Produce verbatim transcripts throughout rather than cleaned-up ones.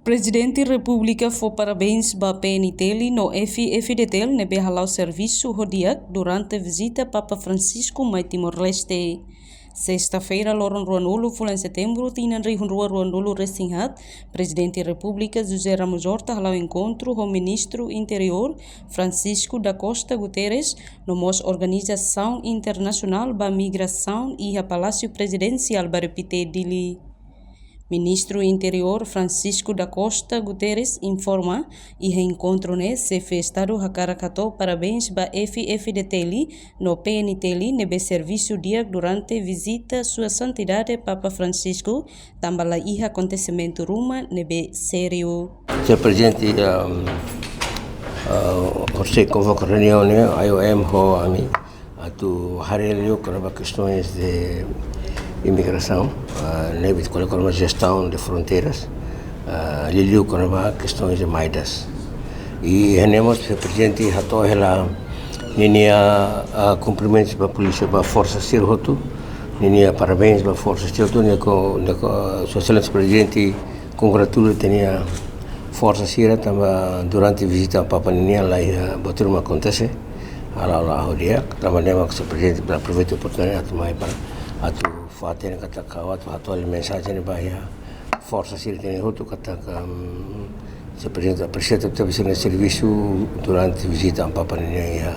Prezidente Repúblika fó parabéns ba P N T L no F F D T L ne'ebé hala'o servisu ho di'ak durante vizita Papa Francisco mai Timor-Leste. Sesta-feira, loron ruanulu fulan Setembru, tinan rihun rua ruanulu resin haat, Prezidente Repúblika José Ramos Horta hala'o enkontru ho Ministru Interiór Francisco da Costa Guterres no mós organizasaun internasionál ba migrasaun iha Palásiu Prezidensiál Bairru Pité, Dili. Ministru Interiór Francisco da Costa Guterres informa, iha enkontru ne'e Xefe Estadu hakarak hato'o parabéns ba F F D T L no P N T L ne'ebé servisu di'ak durante vizita Sua Santidade Papa Francisco, tanba la iha akontesimentu ruma ne'ebé sériu. Señór Prezidente, um, uh, horisehik konvoka reuniaun ne'e, I O M ho ami, atu haree liu kona-ba kestaun de imigrasaun, ah, ne'ebé ko'alia kona-ba jestaun de fronteiras, ah, liuliu kona-ba kestaun de Midas. I iha ne'e mós Señór Prezidente hato'o hela ninia, ah, kumprimentus ba polísia, ba forsa sira hotu, ninia parabéns ba forsa sira hotu, ne'e ko, ne'e ko, Sua Exelénsia Prezidente kongratula tiha nia forsa sira tanba durante vizita Papa ninian la iha buat ruma akontese. Hala'o la'o di'ak, tanba ne'e mak Señór Prezidente aproveita oportunidade atu mai para atu fó-hatene katak, atu hato'o mensajen ba iha forsa sira ita-nia hotu katak, um, Señór Prezidente apresia tebes sira-nia servisu durante vizita Papa ninian iha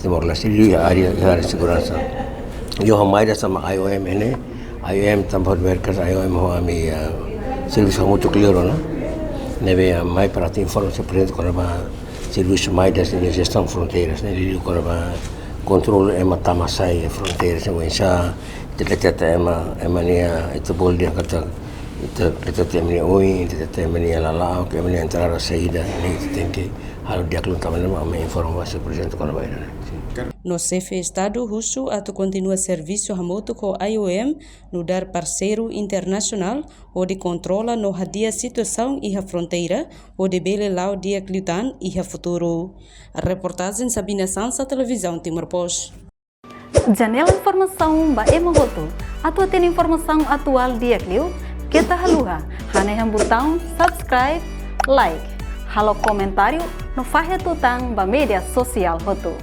Timor-Leste, iha área, iha área seguransa. Iha Midas tanba I O M ne'e, I O M tanba hodi merkas I O M ho ami, ah, servisu hamutuk liu ona. Ne'ebé, ah, mai para atu informa Señór Prezidente kona-ba servisu Midas ninia jestaun fronteiras, ne'e liuliu kona-ba kontrolu ema tama sai fronteiras, ne'e oinsá ita hatete ema, ema nia, ita bolu dehan katak, ita, ita hatete ema nia oin, ita hatete ema nia lala'ok, ema nia entrada saida, ne'e ita tenke halo di'ak liu tanba ne'e mak ami informa ba Señór Prezidente kona-ba ida-ne'e. No Xefe Estadu husu atu kontinua servisu hamutuk ho I O M nu'udar parseiru internasionál hodi kontrola no hadi'a situasaun iha fronteira, hodi bele la'o di'ak liután iha futuru. Reportajen Sabina Sansa, Televizaun Timor Post. Janela informasaun ba ema hotu. Atu hatene informasaun atuál di'ak liu, keta haluha hanehan butaun subscribe, like, halo komentáriu no fahe tutan ba média sosiál hotu.